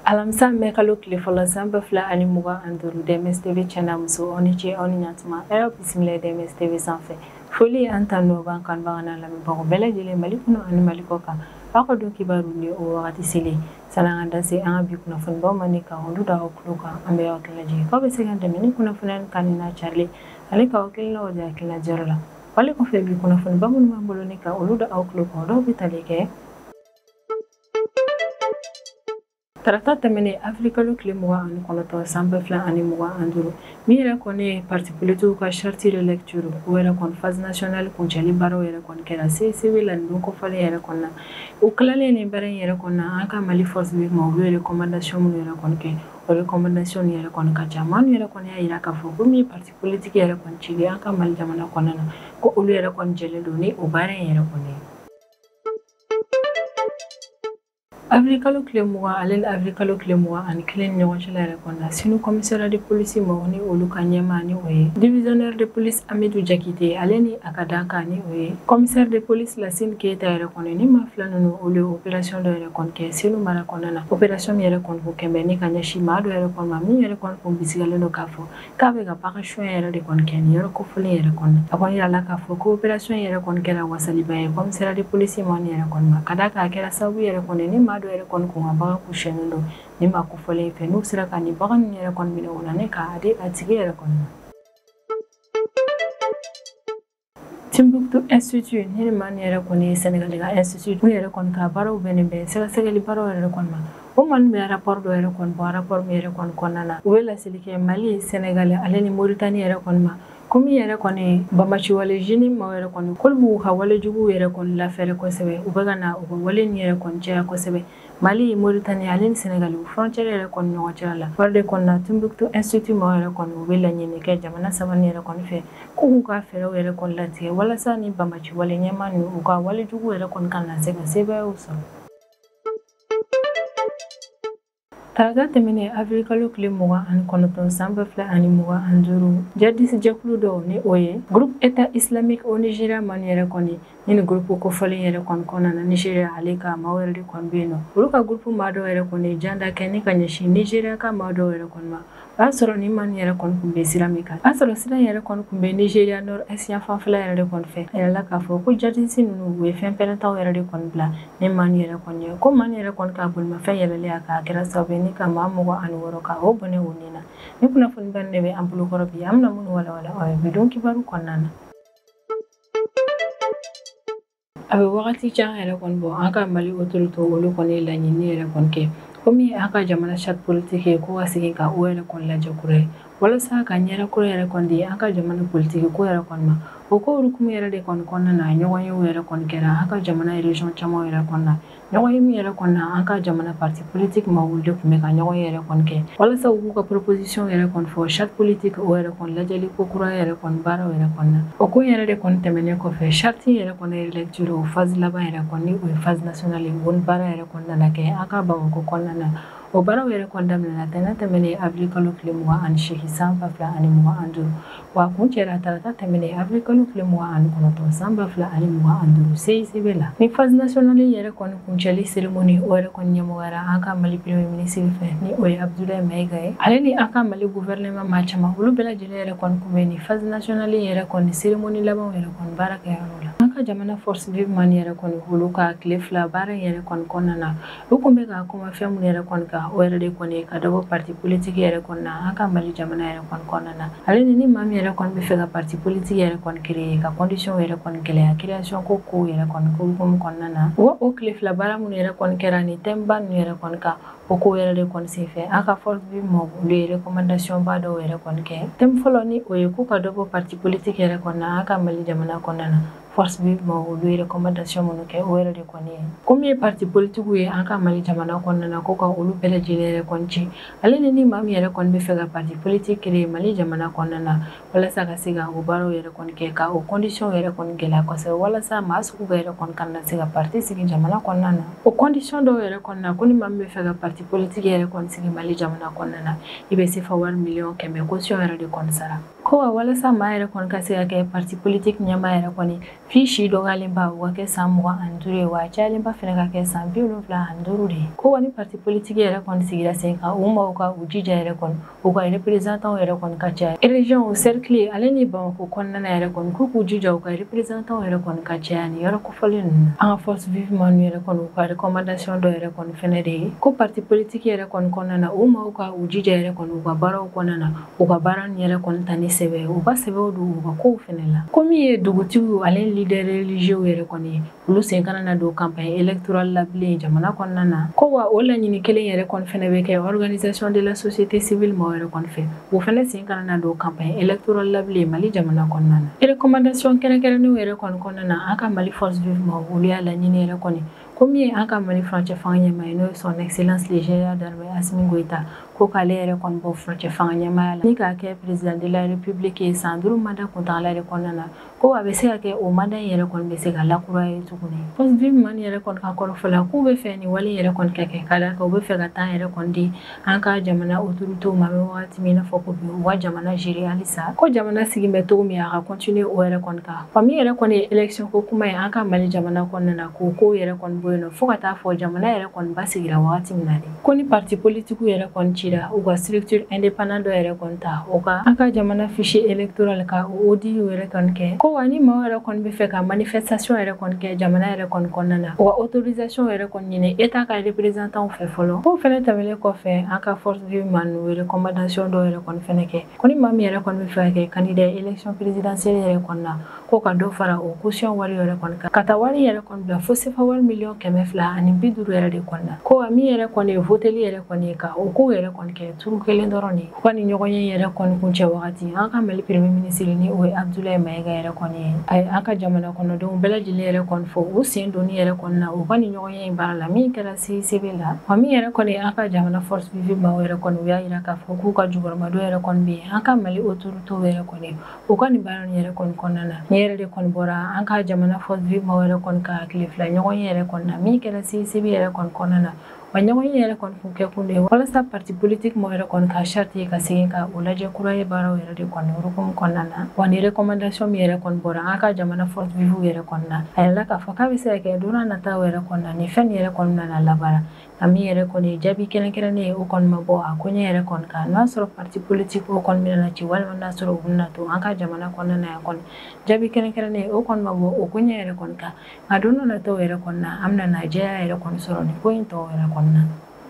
Alamisa mɛ kalo tile fɔlɔ san 2025, DMS TV cɛ muso, aw ni ce, aw ni ɲantuma. A y'aw bisimila DMS TV sanfɛ. Foli an ta n'o b'an kanubaga n'a lamɛnbagaw bɛɛ lajɛlen Mali kɔnɔ ani Mali kɔ kan. Aw ka don kibaru ni o wagati selen san'an ka da se an ka bi kunnafonibaw ma ni ka olu da aw tulo kan, an bɛ aw hakili lajigin k'aw bɛ se ka dɛmɛ ni kunnafoniya kan n'a carilen ale k'aw hakilinaw di hakilina jɔyɔrɔ la. Wale kɔfɛ, bi kunnafoniba minnu b'an bolo ni ka olu da aw tulo kan, o dɔw bɛ tali kɛ: Tarata tɛmɛnen, avril kalo tile 29 san 2025, min yɛrɛ kɔni ye parti politique ka charte relecture, o yɛrɛ kɔni phase nationale kuncɛli baaraw yɛrɛ kɔni kɛra CICB la nin don kofɔlen yɛrɛ kɔni na. O tilalen nin baara in yɛrɛ kɔni na, an ka Mali force vive ma, olu ye recommandation minnu yɛrɛ kɔni kɛ, o recommandation yɛrɛ kɔni ka ca. Maa min yɛrɛ kɔni y'a jira k'a fɔ ko min ye parti politique yɛrɛ kɔni cili an ka Mali jamana kɔnɔna na, ko olu yɛrɛ kɔni jɛlen don ni o baara in yɛrɛ kɔni ye. Avril kalo tile 20 ale ni avril kalo tile 21 ni ɲɔgɔn cɛla yɛrɛ kɔnɔ na, Senu commissariat de police mɔgɔw ni olu ka ɲɛmaa ni o ye divisionnaire de police Amidou Jakite, ale ni a ka dankan ni o ye commissaire de police Lasine Keita yɛrɛ kɔni, ni maa fila ninnu, olu ye opération dɔ yɛrɛ kɔni kɛ Senu mara kɔnɔna na. Opération min yɛrɛ kɔni kun kɛnbɛ ni ka ɲɛsin maa dɔ yɛrɛ kɔni ma, min yɛrɛ kɔni kun bisigalen don k'a fɔ k'a bɛ ka bagan suɲɛ yɛrɛ de kɔni kɛ nin yɔrɔ kofɔlen yɛrɛ kɔni. A kɔni yirala k'a fɔ ko opération yɛrɛ kɔni kɛra wasaliba ye commissariat de police ma nin yɛrɛ kɔni ma, ka d'a kan a kɛra sababu yɛrɛ kɔni ni maa dɔ yɛrɛ kɔni kun ka bagan kun siyɛnnen don ni maa kofɔlen fɛ, n'u sera ka nin bagan ninnu yɛrɛ kɔni minɛ o la ni k'a di a tigi yɛrɛ kɔni ma. Timbuktu Institute ni maa nin yɛrɛ kɔni ye Senegal ka institut, mun yɛrɛ kɔni ka baaraw bɛnnen bɛ sɛgɛsɛgɛli baaraw yɛrɛ kɔni ma, o maa bɛ rapport dɔ yɛrɛ kɔni bɔ. Rapport min yɛrɛ kɔni kɔnɔna na, u bɛ laseli kɛ Mali, Senegal ale ni Mauritanie yɛrɛ kɔni ma, ko min yɛrɛ kɔni bamaciwale jini maaw yɛrɛ kɔni, k'olu b'u ka wale juguw yɛrɛ kɔni lafɛrɛ kosɛbɛ, u bɛ ka na u ka wale nin yɛrɛ kɔni caya kosɛbɛ Mali, Mauritanie ale ni Senegal u frontière yɛrɛ kɔni ɲɔgɔn cɛla la. Wari de kɔni na, Timbuktu Institute maaw yɛrɛ kɔni, u bɛ laɲini kɛ jamana saba nin yɛrɛ kɔni fɛ k'u k'u ka fɛɛrɛw yɛrɛ kɔni latigɛ walasa ni bamaciwale ɲɛmaa ninnu, u ka wale jugu yɛrɛ kɔni kana se ka sebayaw sɔrɔ. Tarata tɛmɛnen, avril kalo tile 29 san 2025, djihadiste jɛkulu dɔw ni o ye groupe État islamique au Nigeria man yɛrɛ kɔni ni groupe kofɔlen yɛrɛ kɔni kɔnɔna na, Nigeria ale ka maaw yɛrɛ de kɔni bɛ yen nɔ, olu ka groupe maa dɔw yɛrɛ kɔni janda kɛ ni ka ɲɛsin Nigeria ka maa dɔw yɛrɛ kɔni ma. O y'a sɔrɔ ni maa nin yɛrɛ kɔni kun bɛ sira min kan, o y'a sɔrɔ sira in yɛrɛ kɔni kun bɛ Nigeria nord est yan fanfɛla yɛrɛ de kɔni fɛ. A yirala k'a fɔ ko djihadiste ninnu, u ye fɛn pɛrɛntaw yɛrɛ de kɔni bila ni maa nin yɛrɛ kɔni ye, ko maa nin yɛrɛ kɔni ka bolimafɛn yɛlɛlen a kan, a kɛra sababu ye ni ka maa 26 ka o bɔnɛ o ni na. Ni kunnafoniba nin de bɛ an bolokɔrɔ bi, an bɛna minnu walawala aw ye bi don kibaru kɔnɔna na. A bɛ wagati jan yɛrɛ kɔni bɔ, an ka Mali autorité olu kɔni ye laɲini yɛrɛ kɔni kɛ ko min ye an ka jamana charte politique ye, ko ka segin ka o yɛrɛ kɔni lajɛ kura ye walasa ka ɲɛrɛ kura yɛrɛ kɔni di an ka jamana politique ko yɛrɛ kɔni ma. O ko hukumu yɛrɛ de kɔni kɔnɔna na, ɲɔgɔn yew yɛrɛ kɔni kɛra an ka jamana région caman yɛrɛ kɔnɔna na. Ɲɔgɔn ye min yɛrɛ kɔni na, an ka jamana parti politique maaw de tun bɛ ka ɲɔgɔn ye yɛrɛ kɔni kɛ walasa u k'u ka proposition yɛrɛ kɔni fɔ charte politique o yɛrɛ kɔni lajɛli ko kura yɛrɛ kɔni baaraw yɛrɛ kɔni na. O ko yɛrɛ de kɔni tɛmɛnen kɔfɛ, charte yɛrɛ kɔni relecture o phase laban yɛrɛ kɔni, o ye phase nationale ye, o baara yɛrɛ kɔni nana kɛ an ka Bamakɔ kɔnɔna na. O baaraw yɛrɛ kɔni daminɛna tɛnɛn tɛmɛnen, avril kalo tile 28 san 2025, wa kun cɛra tarata tɛmɛnen, avril kalo tile 29 san 2025, CICB la. Ni phase nationale yɛrɛ kɔni kuncɛli cérémonie, o yɛrɛ kɔni ɲɛmɔgɔyara an ka Mali premier ministre fɛ ni o ye Abdoulaye Maïga ye, ale ni an ka Mali gouvernement maa caman, olu bɛɛ lajɛlen yɛrɛ kɔni kun bɛ nin phase nationale yɛrɛ kɔni cérémonie labanw yɛrɛ kɔni baara kɛyɔrɔ la. An ka jamana force vive man yɛrɛ kɔni, olu ka tile 2 baara yɛrɛ kɔni kɔnɔna na, u kun bɛ ka kuma fɛn minnu yɛrɛ kɔni kan, o yɛrɛ de kɔni ka dɔ bɔ parti politique yɛrɛ kɔni na an ka Mali jamana yɛrɛ kɔni kɔnɔna na, ale ni maa min yɛrɛ kɔni bɛ fɛ ka parti politique yɛrɛ kɔni créer, ka condition yɛrɛ kɔni gɛlɛya création ko yɛrɛ kɔni ko hukumu kɔnɔna na. Wa o tile 2 baara minnu yɛrɛ kɔni kɛra nin thème ba ninnu yɛrɛ kɔni kan, o ko yɛrɛ de kɔni senfɛ, an ka force vive maaw, olu ye recommandation ba dɔw yɛrɛ kɔni kɛ. Thème fɔlɔ ni o ye ko ka dɔ bɔ parti politique yɛrɛ kɔni na an ka Mali jamana kɔnɔna na, force vive maaw olu ye recommandation minnu kɛ, o yɛrɛ de kɔni ye ko min ye parti politique ye an ka Mali jamana kɔnɔna na, ko ka olu bɛɛ lajɛlen yɛrɛ kɔni ci, ale ni maa min yɛrɛ kɔni bɛ fɛ ka parti politique créer Mali jamana kɔnɔna na, walasa ka se ka o baaraw yɛrɛ kɔni kɛ, ka o condition yɛrɛ kɔni gɛlɛya kosɛbɛ, walasa maa sugu bɛɛ yɛrɛ kɔni kana se ka parti sigi jamana kɔnɔna na. O condition dɔw yɛrɛ kɔni na, ko ni maa min bɛ fɛ ka parti politique yɛrɛ kɔni sigi Mali jamana kɔnɔna na, i bɛ CFA wari miliyɔn 100 caution yɛrɛ de kɔni sara, ko wa walasa maa yɛrɛ kɔni ka se ka kɛ parti politique ɲɛmaa yɛrɛ kɔni, F'i si dɔgɔyalenba o ka kɛ san 25 ye, wa a cayalenba fɛnɛ ka kɛ san 75 de ye. Ko wa ni parti politique yɛrɛ kɔni sigira sen kan, u maaw ka u jija yɛrɛ kɔni, u ka représentant yɛrɛ kɔni ka caya région, cercle ale ni Bamakɔ kɔnɔna na yɛrɛ kɔni, k'u k'u jija u ka représentant yɛrɛ kɔni ka caya ni yɔrɔ kofɔlen ninnu na. An ka force vive maa ninnu yɛrɛ kɔni, u ka recommandation dɔ yɛrɛ kɔni fɛnɛ de ye ko parti politique yɛrɛ kɔni kɔnɔna na, u maaw ka u jija yɛrɛ kɔni u ka baaraw kɔnɔna na, u ka baara nin yɛrɛ kɔni ta ni sɛbɛ, u ka sɛbɛw don u ka kow fɛnɛ la. Ko min ye dugutigiw ale leader religieux yɛrɛ kɔni ye, olu sen kana na don campagne électorale la bilen jamana kɔnɔna na. Ko wa o laɲini kelen yɛrɛ kɔni fɛnɛ bɛ kɛ organisation de la société civile maaw yɛrɛ kɔni fɛ, o fɛnɛ sen kana na don campagne électorale la bilen Mali jamana kɔnɔna na. Recommandation kɛrɛnkɛrɛnnenw yɛrɛ kɔni kɔnɔna na, an ka Mali force vive maaw olu y'a laɲini yɛrɛ kɔni ko min ye an ka Mali furancɛ fanga ɲɛmaa ye, n'o ye son excellence le général d'armée Assimi Goïta, ko k'ale yɛrɛ kɔni bɔ furancɛ fanga ɲɛmaaya la ni k'a kɛ président de la république ye san 5 mandat kuntagala de kɔnɔna na. Ko a bɛ se ka kɛ o mandat in yɛrɛ kɔni bɛ se ka lakuraya tuguni. Force vive maa yɛrɛ kɔni ka kɔrɔfɔ la, k'u bɛ fɛ nin wale yɛrɛ kɔni ka kɛ, ka d'a kan u bɛ fɛ ka taa yɛrɛ kɔni di an ka jamana autorités ma, bɛ wagati min i n'a fɔ ko bi u ka jamana gérer halisa, ko jamana sigi bɛ cogo min a ka continuer o yɛrɛ kɔni kan. Wa min yɛrɛ kɔni ye élection ko kuma ye an ka Mali jamana kɔnɔna na, k'o kow yɛrɛ kɔni bɔ yen nɔ fo ka taa fɔ jamana yɛrɛ kɔni basigira wagati min na de. Ko ni parti politique yɛrɛ kɔni cira, u ka structure indépendant dɔ yɛrɛ kɔni ta, o ka an ka jamana fichier électoral ka o audit yɛrɛ kɔni kɛ. Ko wa ni maaw yɛrɛ kɔni bɛ fɛ ka manifestation yɛrɛ kɔni kɛ jamana yɛrɛ kɔni kɔnɔna na, u ka autorisation yɛrɛ kɔni ɲini état ka représentant fɛ fɔlɔ. K'o fɛnɛ tɛmɛnen kɔfɛ, an ka force vive maa ninnu recommandation dɔw yɛrɛ kɔni fɛnɛ kɛ, ko ni maa min yɛrɛ kɔni bɛ fɛ ka kɛ candidat élection présidentielle yɛrɛ kɔni na, ko ka dɔ fara o caution wari yɛrɛ kɔni kan, ka taa wari yɛrɛ kɔni bila fo CFA wari 250 millions yɛrɛ de kɔni na. Ko wa min yɛrɛ kɔni ye voteli yɛrɛ kɔni ye, ka o kow yɛrɛ kɔni kɛ turu kelen dɔrɔn de ye. U ka nin ɲɔgɔn ye yɛrɛ kɔni kuncɛ wagati, an ka Mali premier ministre ni o ye Abdoulaye Maïga yɛrɛ kɔni ye, a ye an ka jamana kɔnɔdenw bɛɛ lajɛlen yɛrɛ kɔni fɔ u sen donni yɛrɛ kɔni na u ka nin ɲɔgɔn ye in baara la min kɛra CICB la. Wa min yɛrɛ kɔni an ka jamana force vive maaw yɛrɛ kɔni, u y'a yira k'a fɔ k'u ka jukɔrɔmadon yɛrɛ kɔni bɛ yen an ka Mali autorités yɛrɛ kɔni u ka nin baara nin yɛrɛ kɔni kɔnɔna na. Nin yɛrɛ de kɔni bɔra an ka jamana force vive maaw yɛrɛ kɔni ka tile fila ɲɔgɔn ye yɛrɛ kɔni na min kɛra CICB yɛrɛ kɔni kɔnɔna na. Wa ɲɔgɔn ye yɛrɛ kɔni kun kɛ kun de ye walasa parti politique maaw yɛrɛ kɔni ka charte ka segin ka o lajɛ kura ye baaraw yɛrɛ de kɔni hukumu kɔnɔna na. Wa ni recommandation min yɛrɛ kɔni bɔra an ka jamana force vive yɛrɛ kɔni na, a yɛrɛ k'a fɔ k'a bɛ se ka kɛ don n'a nataw yɛrɛ kɔni na nin fɛn nin yɛrɛ kɔni nana labaara. Nka min yɛrɛ kɔni ye jaabi kɛrɛnkɛrɛnnen ye, o kɔni ma bɔ a koɲɛ yɛrɛ kɔni kan, n'a sɔrɔ parti politique o kɔni bɛna ci walima n'a sɔrɔ u bɛna to an ka jamana kɔnɔna na yan kɔni, jaabi kɛrɛnkɛrɛnnen o kɔni ma bɔ o koɲɛ yɛrɛ kɔni kan. Nka don dɔ nataw yɛrɛ kɔni na, an bɛna na jɛya yɛrɛ kɔni sɔrɔ nin ko in tɔw yɛrɛ kɔni na.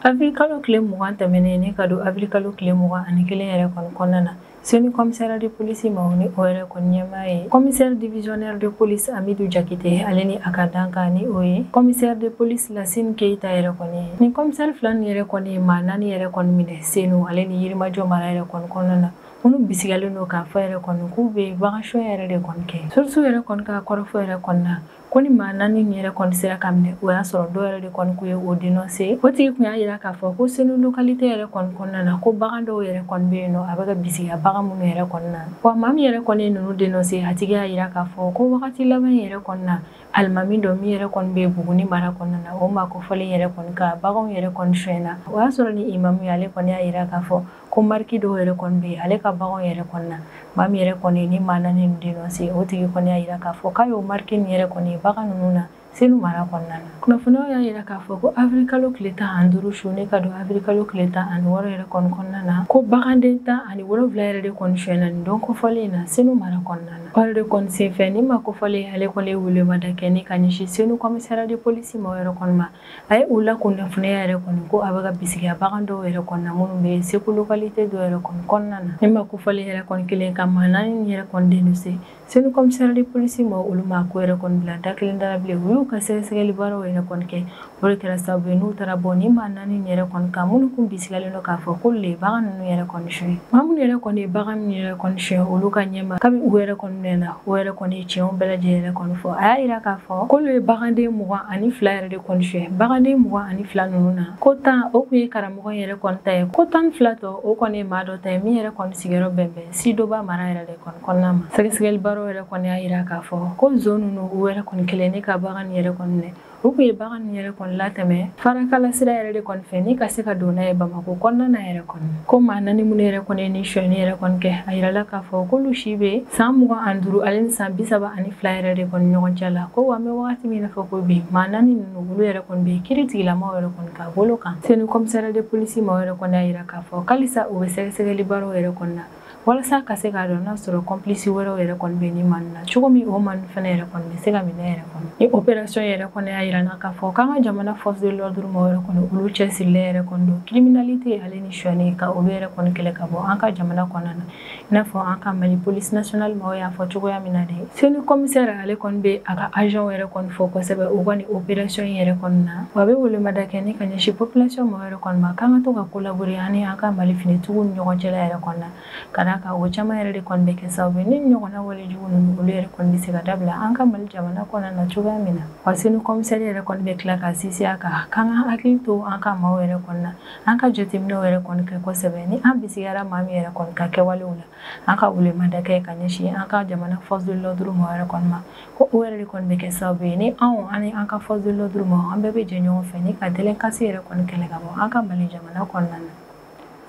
Avril kalo tile 20 tɛmɛnen ni ka don avril kalo tile 21 yɛrɛ kɔni kɔnɔna na, Senu commissariat de police maaw ni o yɛrɛ kɔni ɲɛmaa ye commissaire divisionnaire de police Amidou Diakité, ale ni a ka dankan ni o ye commissaire de police Lassine Keita yɛrɛ kɔni ye. Ni commissaire fila nin yɛrɛ kɔni ye maa naani yɛrɛ kɔni minɛ Senu ale ni Yirimajɔ mara yɛrɛ kɔni kɔnɔna na, minnu bisigalen don k'a fɔ yɛrɛ kɔni k'u bɛ bagan suɲɛ yɛrɛ de kɔni kɛ. Source yɛrɛ kɔni ka kɔrɔfɔ yɛrɛ kɔni na, ko ni maa naani nin yɛrɛ kɔni sera ka minɛ, o y'a sɔrɔ dɔw yɛrɛ de kɔni kun ye o dénoncer. O tigi kun y'a yira k'a fɔ ko Senu localité yɛrɛ kɔni kɔnɔna na, ko bagan dɔw yɛrɛ kɔni bɛ yen nɔ, a bɛ ka bisigiya bagan minnu yɛrɛ kɔni na. Wa maa min yɛrɛ kɔni ye ninnu dénoncer, a tigi y'a yira k'a fɔ ko wagati laban yɛrɛ kɔni na, alimami dɔ min yɛrɛ kɔni bɛ Buguni mara kɔnɔna na, o maa kofɔlen yɛrɛ kɔni ka baganw yɛrɛ kɔni suyɛnna. O y'a sɔrɔ ni imamu ye, ale kɔni y'a yira k'a fɔ ko marque dɔw yɛrɛ kɔni bɛ yen ale ka baganw yɛrɛ kɔni na. Maa min yɛrɛ kɔni ni maa naani nin dénoncer, o tigi kɔni y'a yira k'a fɔ k'a y'o marque nin yɛrɛ kɔni ye bagan ninnu na Senu mara kɔnɔna na. Kunnafoniyaw y'a yira k'a fɔ ko avril kalo tile 15 su ne ka don avril kalo tile 16 yɛrɛ kɔni kɔnɔna na, ko baganden 17 yɛrɛ de kɔni suyɛnna nin don kofɔlen in na Senu mara kɔnɔna na. O yɛrɛ de kɔni senfɛ, ni maa kofɔlen ale kɔni ye welemada kɛ ni ka ɲɛsin Senu commissariat de police maaw yɛrɛ kɔni ma. A ye u lakunnafoniya yɛrɛ kɔni ko a bɛ ka bisigiya bagan dɔw yɛrɛ kɔni na minnu bɛ Segu localité dɔw yɛrɛ kɔni kɔnɔna na. Ni maa kofɔlen yɛrɛ kɔni kelen ka maa naani yɛrɛ kɔni dénoncer, Senu commissariat de police maaw olu ma ko yɛrɛ kɔni bila da kelen da la bilen, u y'u ka sɛgɛsɛgɛli baaraw yɛrɛ kɔni kɛ. O de kɛra sababu ye n'u taara bɔ ni maa naani yɛrɛ kɔni kan minnu kun bisigiyalen don k'a fɔ k'olu de ye bagan ninnu yɛrɛ kɔni suɲɛ. Maa minnu yɛrɛ kɔni ye bagan minnu yɛrɛ kɔni suɲɛ, olu ka ɲɛma kabi u yɛrɛ kɔni minɛna, o yɛrɛ kɔni ye tiɲɛw bɛɛ lajɛlen yɛrɛ kɔni fɔ. A y'a yira k'a fɔ k'olu ye baganden 22 yɛrɛ de kɔni suɲɛ. Baganden 22 ninnu na, ko 10 o kun ye karamɔgɔ yɛrɛ kɔni ta ye, ko 12 tɔ o kɔni ye maa dɔ ta ye min yɛrɛ kɔni sigiyɔrɔ bɛn bɛn Sidoba mara yɛrɛ de kɔni kɔnɔna ma. Sɛgɛsɛgɛli baaraw yɛrɛ kɔni y'a yira k'a fɔ ko zon ninnu u yɛrɛ kɔni kelen ne ka bagan yɛrɛ kɔni minɛ. U kun ye bagan ninnu yɛrɛ kɔni latɛmɛ farakala sira yɛrɛ de kɔni fɛ ni ka se ka don n'a ye Bamakɔ kɔnɔna na yɛrɛ kɔni. Ko maa 4 minnu yɛrɛ kɔni ye ni sonyɛni yɛrɛ kɔni kɛ, a yirala k'a fɔ k'olu si bɛ san 25 ale ni san 32 yɛrɛ de kɔni ɲɔgɔn cɛ la. Ko wa an bɛ wagati min na fɔ ko bi, maa 4 ninnu olu yɛrɛ kɔni bɛ kiiri tigilamaw yɛrɛ kɔni ka bolo kan. Senu commissariat de police maaw yɛrɛ kɔni y'a yira k'a fɔ k'alisa u bɛ sɛgɛsɛgɛli baaraw yɛrɛ kɔni na walasa ka se k'a dɔn n'a sɔrɔ complice wɛrɛw yɛrɛ kɔni bɛ ni maa ninnu na cogo min, o maa ninnu fana yɛrɛ kɔni bɛ se ka minɛ yɛrɛ kɔni. Ni opération yɛrɛ kɔni y'a yira n na k'a fɔ k'an ka jamana force de l'ordre maaw yɛrɛ kɔni olu cɛsirilen yɛrɛ kɔni don criminalité ale ni sonyɛni ka olu yɛrɛ kɔni kɛlɛ ka bɔ an ka jamana kɔnɔna na, i n'a fɔ an ka Mali police nationale maaw y'a fɔ cogoya min na de. Senu commissaire ale kɔni bɛ a ka agent yɛrɛ kɔni fɔ kosɛbɛ u ka nin opération yɛrɛ kɔni na, wa a bɛ welemada kɛ ni ka ɲɛsin population maaw yɛrɛ kɔni ma k'an ka to ka collaborer ani an ka Mali finitigiw ni ɲɔgɔn cɛla yɛrɛ kɔni na, ka d'a kan o caman yɛrɛ de kɔni bɛ kɛ sababu ye ni ɲɔgɔnna wale jugu ninnu olu yɛrɛ kɔni bɛ se ka dabila an ka Mali jamana kɔnɔna na cogoya min na. Wa Senu commissaire yɛrɛ kɔni bɛ tila ka sinsin a kan k'an ka hakili to an ka maaw yɛrɛ kɔni na, an ka jateminɛw yɛrɛ kɔni kɛ kosɛbɛ ni an bisigiyara maa min yɛrɛ kɔni ka kɛwalew la, an ka welemada kɛ ka ɲɛsin an ka jamana force de l'ordre maaw yɛrɛ kɔni ma, ko o yɛrɛ de kɔni bɛ kɛ sababu ye ni anw ani an ka force de l'ordre maaw an bɛɛ bɛ jɛ ɲɔgɔn fɛ ni ka délinquance yɛrɛ kɔni kɛlɛ ka bɔ an ka Mali jamana kɔnɔna na.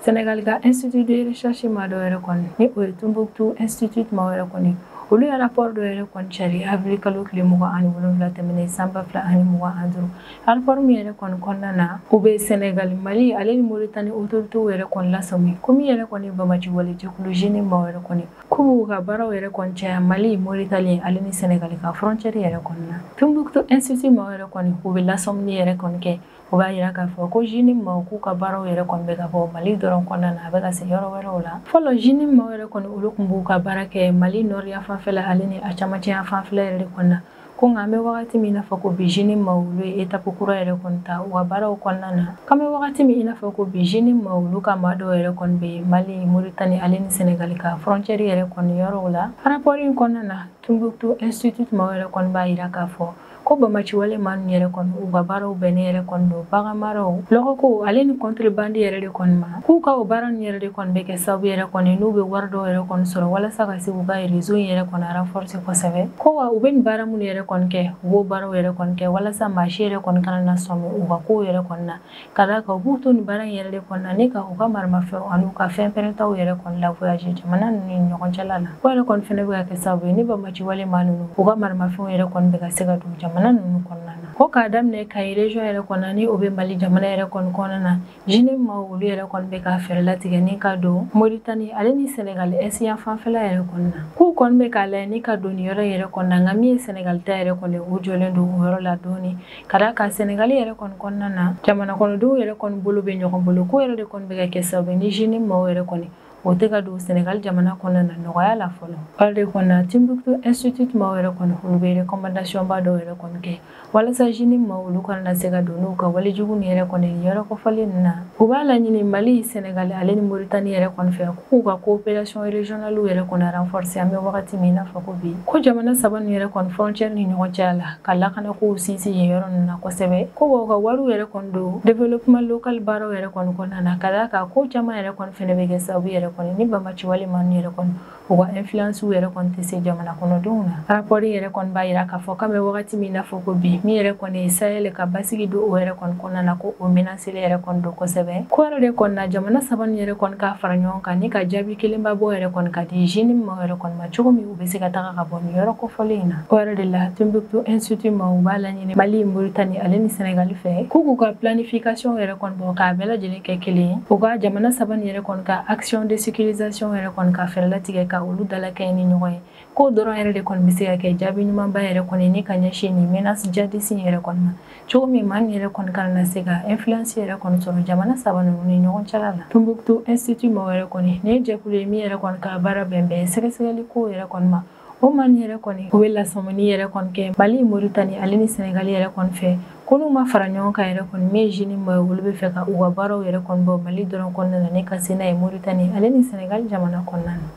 Sénégal ka institut de recherche maa dɔ yɛrɛ kɔni ni o ye Tombouctou Institut maa yɛrɛ kɔni, olu ye rapport dɔ yɛrɛ kɔni cari avril kalo tile 27 tɛmɛnen san 2025. Rapport min yɛrɛ kɔni kɔnɔna na, u bɛ Sénégal, Mali ale ni Mauritanie autorités yɛrɛ kɔni lasɔmi ko min yɛrɛ kɔni bamaci wale jɛkulu JNIM maaw yɛrɛ kɔni k'u b'u ka baaraw yɛrɛ kɔni caya Mali, Mauritanie ale ni Sénégal ka frontière yɛrɛ kɔni na. Tombouctou Institut maaw yɛrɛ kɔni u bɛ lasɔmini yɛrɛ kɔni kɛ, o b'a yira k'a fɔ ko JNIM maaw k'u ka baaraw yɛrɛ kɔni bɛ ka bɔ Mali dɔrɔn kɔnɔna na, a bɛ ka se yɔrɔ wɛrɛw la. Fɔlɔ JNIM maaw yɛrɛ kɔni olu tun b'u ka baara kɛ Mali nord yan fanfɛla ale ni a camancɛ yan fanfɛla yɛrɛ de kɔni na. Ko nka an bɛ wagati min i n'a fɔ ko bi, JNIM maaw olu ye étape kura yɛrɛ kɔni ta u ka baaraw kɔnɔna na. K'an bɛ wagati min i n'a fɔ ko bi, JNIM maaw olu ka maa dɔw yɛrɛ kɔni bɛ Mali, Mauritanie ale ni Sénégal ka frontière yɛrɛ kɔni yɔrɔw la. Rapport in kɔnɔna na, Tombouctou Institut maaw yɛrɛ kɔni b'a yira k'a fɔ ko bamaci wale maa ninnu yɛrɛ kɔni u ka baaraw bɛnnen yɛrɛ kɔni don bagan maraw, lɔgɔko ale ni contrebande yɛrɛ de kɔni ma, k'u ka o baara ninnu yɛrɛ de kɔni bɛ kɛ sababu yɛrɛ kɔni n'u bɛ wari dɔw yɛrɛ kɔni sɔrɔ walasa ka se k'u ka réseau in yɛrɛ kɔni renforcer kosɛbɛ. Ko wa u bɛ nin baara minnu yɛrɛ kɔni kɛ, u b'o baaraw yɛrɛ kɔni kɛ walasa maa si yɛrɛ kɔni kana na sɔmi u ka kow yɛrɛ kɔni na, ka d'a kan u b'u to nin baara in yɛrɛ de kɔni na ni ka u ka maramafɛnw ani u ka fɛn pɛrɛntaw yɛrɛ kɔni la voyager jamana ninnu ni ɲɔgɔn cɛla la. O yɛrɛ kɔni fɛnɛ bɛ ka kɛ sababu ye ni bamaci wale maa ninnu u ka maramafɛnw yɛrɛ kɔni bɛ ka se ka don jamana ninnu kɔnɔna na. Ko k'a daminɛ Kayi région yɛrɛ kɔnɔ ni o bɛ Mali jamana yɛrɛ kɔni kɔnɔna na, JNIM maaw olu yɛrɛ kɔni bɛ ka fɛɛrɛ latigɛ ni ka don Mauritanie ale ni Sénégal est yan fanfɛla yɛrɛ kɔni na. K'u kɔni bɛ k'a lajɛ ni ka don nin yɔrɔ yɛrɛ kɔni na, nka min ye Sénégal ta yɛrɛ kɔni u jɔlen don o yɔrɔ la dɔɔni, ka d'a kan Sénégal yɛrɛ kɔni kɔnɔna na jamana kɔnɔdenw yɛrɛ kɔni bolo bɛ ɲɔgɔn bolo, ko yɛrɛ de kɔni bɛ ka kɛ sababu ye ni JNIM maaw yɛrɛ kɔni o tɛ ka don Sénégal jamana kɔnɔna na nɔgɔya la fɔlɔ. O de kɔni na, Timbuktu Institut maaw yɛrɛ kɔni olu bɛ recommandation ba dɔw yɛrɛ kɔni kɛ walasa JNIM maaw olu kana na se ka don n'u ka walejugu nin yɛrɛ kɔni nin yɔrɔ kofɔlen ninnu na. U b'a laɲini Mali, Sénégal ale ni Mauritanie yɛrɛ kɔni fɛ k'u ka coopération régionale yɛrɛ kɔni renforcer an bɛ wagati min i n'a fɔ ko bi. Ko jamana saba ninnu yɛrɛ kɔni frontière ni ɲɔgɔn cɛ la ka lakanakow sinsin yen yɔrɔ ninnu na kosɛbɛ. Ko wa u ka wariw yɛrɛ kɔni don développement local baaraw yɛrɛ kɔni kɔnɔna na, ka d'a kan ko caman yɛrɛ kɔni fɛnɛ bɛ kɛ sababu yɛrɛ kɔni ni bamaci wale maa ninnu yɛrɛ kɔni u ka influence yɛrɛ kɔni tɛ se jamana kɔnɔdenw na. Rapport yɛrɛ kɔni b'a yira k'a fɔ k'an bɛ wagati min i n'a fɔ ko bi, min yɛrɛ kɔni ye Sahel ka basigi don o yɛrɛ kɔni kɔnɔna na, ko o menace yɛrɛ kɔni don kosɛbɛ. Ko yɛrɛ de kɔni na jamana saba ninnu yɛrɛ kɔni ka fara ɲɔgɔn kan ni ka jaabi kelenba bɔ yɛrɛ kɔni ka di JNIM maaw yɛrɛ kɔni ma cogo min u bɛ se ka taga ka bɔ nin yɔrɔ kofɔlen in na. O yɛrɛ de la, Tombouctou Institut maaw b'a laɲini Mali, Mauritanie ale ni Sénégal fɛ k'u k'u ka planification yɛrɛ kɔni bɔ k'a bɛɛ lajɛlen kɛ kelen ye, u ka jamana saba nin yɛrɛ kɔni ka action de sécurisation yɛrɛ kɔni ka fɛɛrɛ latigɛ ka olu dalakɛɲɛ ni ɲɔgɔn ye. K'o dɔrɔn yɛrɛ de kɔni bɛ se ka kɛ jaabi ɲumanba yɛrɛ kɔni ni ka ɲɛsin nin menace djihadiste in yɛrɛ kɔni ma cogo min maa nin yɛrɛ kɔni kana na se ka influence yɛrɛ kɔni sɔrɔ jamana saba ninnu ni ɲɔgɔn cɛla la. Tombouctou Institut maaw yɛrɛ kɔni nin ye jɛkulu ye min yɛrɛ kɔni ka baara bɛnbɛn sɛgɛsɛgɛli ko yɛrɛ kɔni ma. O maa nin yɛrɛ kɔni u bɛ lasɔmini yɛrɛ kɔni kɛ Mali, Mauritanie ale ni Sénégal yɛrɛ kɔni fɛ ko n'u ma fara ɲɔgɔn kan yɛrɛ kɔni min ye JNIM maaw ye olu bɛ fɛ ka u ka baaraw yɛrɛ kɔni bɔ Mali dɔrɔn kɔnɔna na ni ka se n'a ye Mauritanie ale ni Sénégal jamana kɔnɔna na.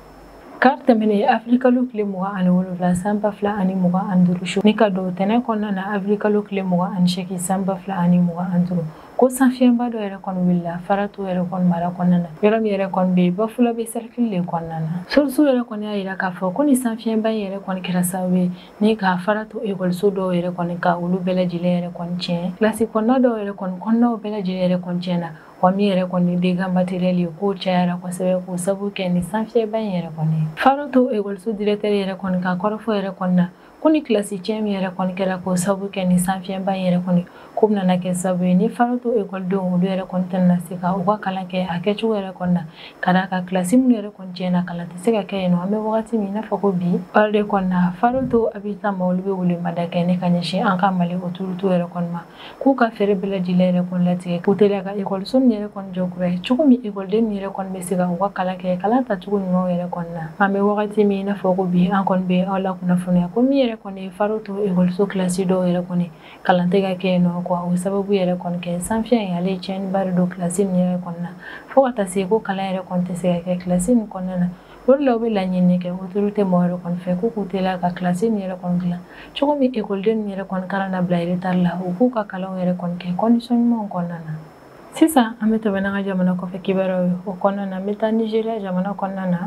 Kari tɛmɛnen avril kalo tile 27 san 2025 su ni ka don tɛnɛn kɔnɔna na avril kalo tile 28 san 2025 ko sanfiyɛnba dɔ yɛrɛ kɔni wulila Farato yɛrɛ kɔni mara kɔnɔna na yɔrɔ min yɛrɛ kɔni bɛ yen Bafulabe cercle de kɔnɔna na. Source yɛrɛ kɔni y'a yira k'a fɔ ko ni sanfiyɛnba in yɛrɛ kɔni kɛra sababu ye ni ka Farato ekɔliso dɔw yɛrɛ kɔni ka olu bɛɛ lajɛlen yɛrɛ kɔni tiɲɛ, kilasi kɔnɔna dɔw yɛrɛ kɔni kɔnɔnaw bɛɛ lajɛlen yɛrɛ kɔni tiɲɛna, wa min yɛrɛ kɔni dégâts matériel ye k'o cayara kosɛbɛ k'o sababu kɛ ni sanfiyɛba in yɛrɛ kɔni. Farato ekɔliso directeur yɛrɛ kɔni ka kɔrɔfɔ yɛrɛ kɔni na ko ni kilasi tiɲɛ min yɛrɛ kɔni kɛra k'o sababu kɛ ni sanfiyɛnba in yɛrɛ kɔni ko bɛna kɛ sababu ye ni Farato ekɔlidenw olu yɛrɛ kɔni tɛna se ka u ka kalan kɛ a kɛcogo yɛrɛ kɔni na ka d'a kan kilasi minnu yɛrɛ kɔni tiɲɛna kalan tɛ se ka kɛ yen nɔ. An bɛ wagati min i n'a fɔ ko bi o de kɔni na Farato habitant ma olu bɛ welemada kɛ ne ka ɲɛsin an ka Mali autorité yɛrɛ kɔni ma k'u ka fɛɛrɛ bɛɛ lajɛlen yɛrɛ kɔni latigɛ k'u teliya ka ekɔliso min yɛrɛ kɔni jɔ kura ye cogo min ekɔliden min yɛrɛ kɔni bɛ se ka u ka kalan kɛ kalan tacogo ɲumanw yɛrɛ kɔni na. An bɛ wagati min i n'a fɔ ko bi an kɔni bɛ aw lakunnafoniya ko min yɛrɛ kɔni ye Farato ekɔliso kilasi dɔw yɛrɛ kɔni kalan tɛ ka kɛ yen nɔ quoi o sababu yɛrɛ kɔni kɛ sanfiyɛn in ale ye tiɲɛniba de don kilasi nin yɛrɛ kɔni na fo ka taa se ko kalan yɛrɛ kɔni tɛ se ka kɛ kilasi nin kɔnɔna na. O de la u bɛ laɲini kɛ autorité mɔgɔ yɛrɛ kɔni fɛ k'u k'u teliya ka kilasi nin yɛrɛ kɔni dilan cogo min ekɔliden ninnu yɛrɛ kɔni kana na bila retard la u k'u ka kalanw yɛrɛ kɔni kɛ condition ɲumanw kɔnɔna na. Sisan an bɛ tɛmɛ n'an ka jamana kɔfɛ kibaruyaw ye o kɔnɔna na an bɛ taa Nigéria jamana kɔnɔna na.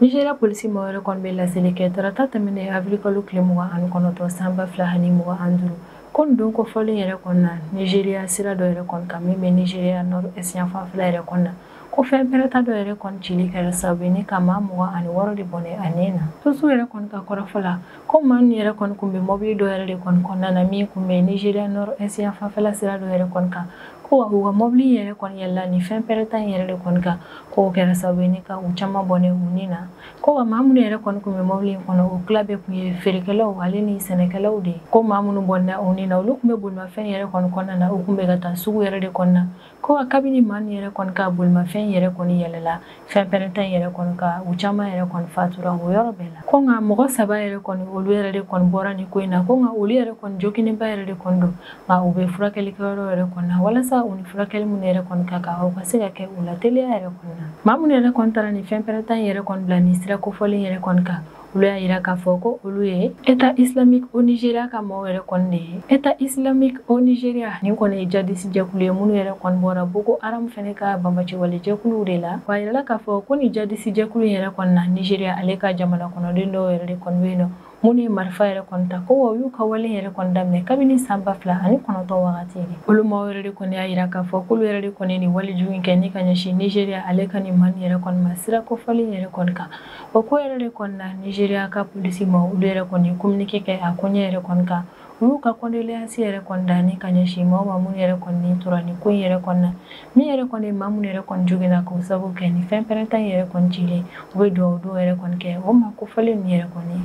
Nigeria polisi mɔgɔ yɛrɛ kɔni bɛ laseli kɛ tarata tɛmɛnen avril kalo tile 29 san 2025 ko nin don kofɔlen yɛrɛ kɔni na Nigeria sira dɔ yɛrɛ kɔni kan min bɛ Nigeria nord est yanfanfɛla yɛrɛ kɔni na ko fɛn pɛrɛta dɔ yɛrɛ kɔni cili kɛra sababu ye ni ka maa 26 de bɔnɛ a ni na. Source yɛrɛ kɔni ka kɔrɔfɔ la ko maa ninnu yɛrɛ kɔni kun bɛ mɔbili dɔ yɛrɛ de kɔni kɔnɔna na min kun bɛ Nigeria nord est yanfanfɛla sira dɔ yɛrɛ kɔni kan ko wa u ka mɔbili yɛrɛ kɔni yɛlɛla ni fɛn pɛrɛta in yɛrɛ de kɔni kan k'o kɛra sababu ye ni ka u caman bɔnɛ u ni na. Ko wa maa minnu yɛrɛ kɔni kun bɛ mɔbili in kɔnɔ o tila bɛɛ kun ye feerekɛlaw ale ni sɛnɛkɛlaw de ye. Ko maa minnu bɔnna u ni na olu kun bɛ bolimafɛn yɛrɛ kɔni kɔnɔna na u kun bɛ ka taa sugu yɛrɛ de kɔnɔna na. Ko wa kabini maa ninnu yɛrɛ kɔni ka bolimafɛn yɛrɛ kɔni yɛlɛla fɛn pɛrɛnta in yɛrɛ kɔni kan u caman yɛrɛ kɔni fatura o yɔrɔ bɛɛ la. Ko nka mɔgɔ 3 yɛrɛ kɔni olu yɛrɛ de kɔni bɔra nin ko in na ko nka olu yɛrɛ kɔni joginenba yɛrɛ de kɔni don nka u bɛ furakɛli kɛyɔrɔ yɛrɛ kɔni na walasa u ni furakɛli minnu yɛrɛ kɔni ka kan o ka se ka kɛ u la teliya yɛrɛ kɔni na. Maa minnu yɛrɛ kɔni taara nin fɛn pɛrɛnta in yɛrɛ kɔni bila nin sira kofɔlen yɛrɛ kɔni kan olu y'a yira k'a fɔ ko olu ye État islamique au Nigeria ka maaw yɛrɛ kɔni de ye. État islamique au Nigeria nin kɔni ye jadisi jɛkulu ye minnu yɛrɛ kɔni bɔra Boko Haram fɛnɛ ka banbaanciwale jɛkuluw de la. Wa a yirala k'a fɔ ko nin jadisi jɛkulu in yɛrɛ kɔni na Nigeria ale ka jamana kɔnɔden dɔw yɛrɛ de kɔni bɛ yen nɔ minnu ye marifa yɛrɛ kɔni ta ko wa u y'u ka wale yɛrɛ kɔni daminɛ kabini san 2009 wagati de. Olu maaw yɛrɛ de kɔni y'a yira k'a fɔ k'olu yɛrɛ de kɔni nin walejugu in kɛ ni ka ɲɛsin Nigeria ale ka nin maa nin yɛrɛ kɔni ma sira kofɔlen yɛrɛ kɔni kan. O ko yɛrɛ de kɔni na Nigeria ka polisi maaw olu yɛrɛ kɔni ye communiqué kɛ a koɲɛ yɛrɛ kɔni kan. U y'u ka condoléance yɛrɛ kɔni da ni ka ɲɛsin maaw ma minnu yɛrɛ kɔni tora nin ko in yɛrɛ kɔni na min yɛrɛ kɔni maa minnu yɛrɛ kɔni joginna k'o sababu kɛ nin fɛn pɛrɛnta in yɛrɛ kɔni cilen u bɛ dugawu don yɛrɛ kɔni kɛ o maa kofɔlen ninnu yɛrɛ kɔni.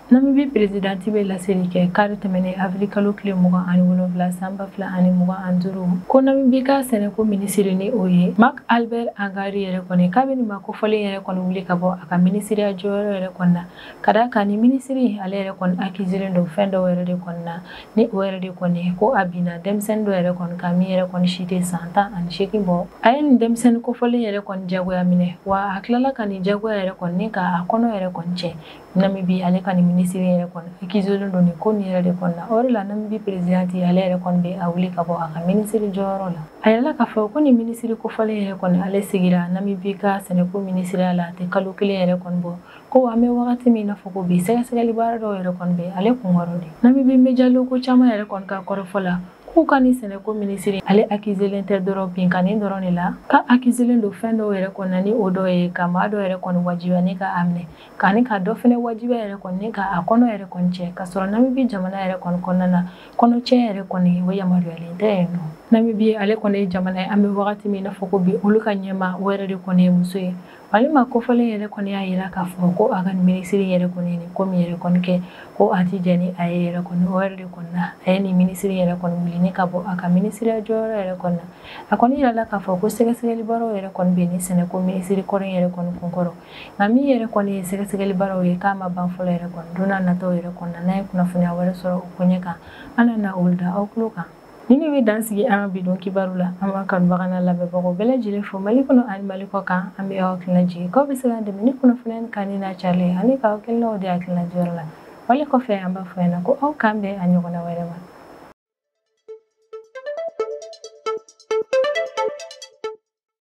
Namibie présidente bɛ laseli kɛ kari tɛmɛnen avril kalo tile 27 san 2025 ko Namibie ka sɛnɛko minisiri ni o ye Mark Albert Hengari yɛrɛ kɔni k'a bɛ nin maa kofɔlen yɛrɛ kɔni wuli ka bɔ a ka minisiriya jɔyɔrɔ yɛrɛ kɔni na ka d'a kan ni minisiri ale yɛrɛ kɔni accusé don fɛn dɔw yɛrɛ de kɔni na ni o yɛrɛ de kɔni ko a binna denmisɛnnin dɔ yɛrɛ kɔni kan min yɛrɛ kɔni si tɛ san 18 bɔ. A ye nin denmisɛnnin kofɔlen yɛrɛ kɔni jagoya minɛ wa a tilala ka nin jagoya yɛrɛ kɔni k'a kɔnɔ yɛrɛ kɔni cɛ. Namibie ale ka nin minisiri yɛrɛ kɔni accusé don nin ko nin yɛrɛ de kɔni na. O de la Namibie présidente ale yɛrɛ kɔni bɛ a wuli ka bɔ a ka minisiri jɔyɔrɔ la. A yirala k'a fɔ ko nin minisiri kofɔlen yɛrɛ kɔni ale sigira Namibie ka sɛnɛko minisiriya la a tɛ kalo 1 yɛrɛ kɔni bɔ ko an bɛ wagati min na fɔ ko bi sɛgɛsɛgɛli baara dɔw yɛrɛ kɔni bɛ ale kunkɔrɔ de. Namibie média locaux caman yɛrɛ kɔni ka kɔrɔfɔ la k'u ka nin sɛnɛko minisiri ale accusé tɛ dɔrɔn binkanni dɔrɔn de la k'a accusé don fɛn dɔw yɛrɛ kɔni na ni o dɔ ye ka maa dɔ yɛrɛ kɔni wajibiya ni ka a minɛ k'a ni ka dɔ fɛnɛ wajibiya yɛrɛ kɔni ni ka a kɔnɔ yɛrɛ kɔni cɛ k'a sɔrɔ Namibie jamana yɛrɛ kɔni kɔnɔna na kɔnɔcɛ yɛrɛ kɔni o yamaruyalen tɛ yen nɔ. Namibie ale kɔni ye jamana ye an bɛ wagati min na fɔ ko bi olu ka ɲɛmaa o yɛrɛ de kɔni ye muso ye. Ale maa kofɔlen yɛrɛ kɔni y'a yira k'a fɔ ko a ka nin minisiri yɛrɛ kɔni nin ko min yɛrɛ kɔni kɛ ko a ti jɛn ni a ye yɛrɛ kɔni o yɛrɛ de kɔni na a ye nin minisiri yɛrɛ kɔni wuli ni ka bɔ a ka minisiriya jɔyɔrɔ yɛrɛ kɔni na. A kɔni yirala k'a fɔ ko sɛgɛsɛgɛli baaraw yɛrɛ kɔni bɛ nin sɛnɛko minisiri kɔrɔ in yɛrɛ kɔni kunkɔrɔ nka min yɛrɛ kɔni ye sɛgɛsɛgɛli baaraw ye k'a ma ban fɔlɔ yɛrɛ kɔni don n'a nataw yɛrɛ kɔni na n'a ye kunnafoniya wɛrɛ sɔrɔ o koɲɛ kan an na olu da aw tulo kan. Ni ne bɛ dan sigi an ka bi don kibaru la. An b'a kanubaga n'a lamɛnbagaw bɛɛ lajɛlen fo Mali kɔnɔ ani Mali kɔ kan. An bɛ aw hakilina jigin k'aw bɛ se k'an dɛmɛ ni kunnafoniya kan n'a carilen ani k'aw hakilinaw di hakilina jɔyɔrɔ la. Wale kɔfɛ, an b'a fɔ ɲɛna ko aw k'an bɛn a ɲɔgɔnna wɛrɛ ma.